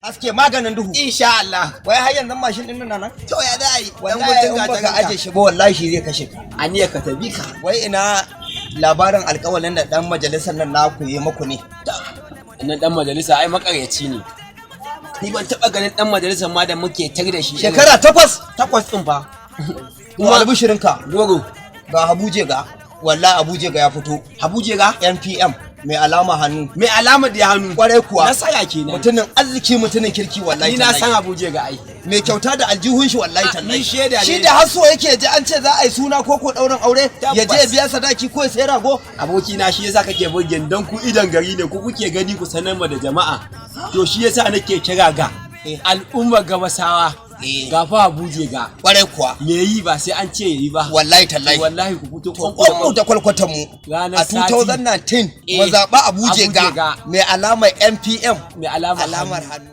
Haske maganin duhu. Insha Allah. Wai har yanzu mashin din nan na nan? To, ya za a yi? Dan Wallahi gutun in baka gatarin aje shi ba, wallahi shi zai kashe ka. Aniyar ka ta bi ka. Wai ina labarin alƙawalin da dan majalisar nan naku yi muku ne? Nan dan majalisa ai makaryaci ne. Ni ban taba ganin dan majalisar ma da muke tar da shi irin- Shekara 8. 8 din fa. Kuma albishirinka. Goro. Ga Habu Jega. Wallahi Habu Jega ya fito. Habu Jega. NPM mai alama hannu. Mai alamar da hannu. Kwarai kuwa. Nasara kenan. Mutumin arziki, mutumin kirki, wallahi Ni na tallahi. san Habu Jega ai. Mai kyauta da aljihun shi, wallahi Ah, tallahi. ni shaida Shi ne. da haso yake ji an ce za a yi suna ko daurin aure, ya je ya biya sadaki ko ya sayi rago. Aboki na, shi yasa kake burgen dan ku idan gari ne, ku kuke gani ku sanar ma da jama'a. To, shi yasa nake kira ga al'ummar Gabasawa, ga fa Habu Jega. Kwarai kuwa. Me yi ba sai an ce yi ba. Wallahi tallahi. Wallahi ku fito. Kwanmu da kwalkwatan mu Ranar a sati. 2019 mu zaɓi Abu Abu Jega Jega. mai alamar NPM mai alamar alamar hannu.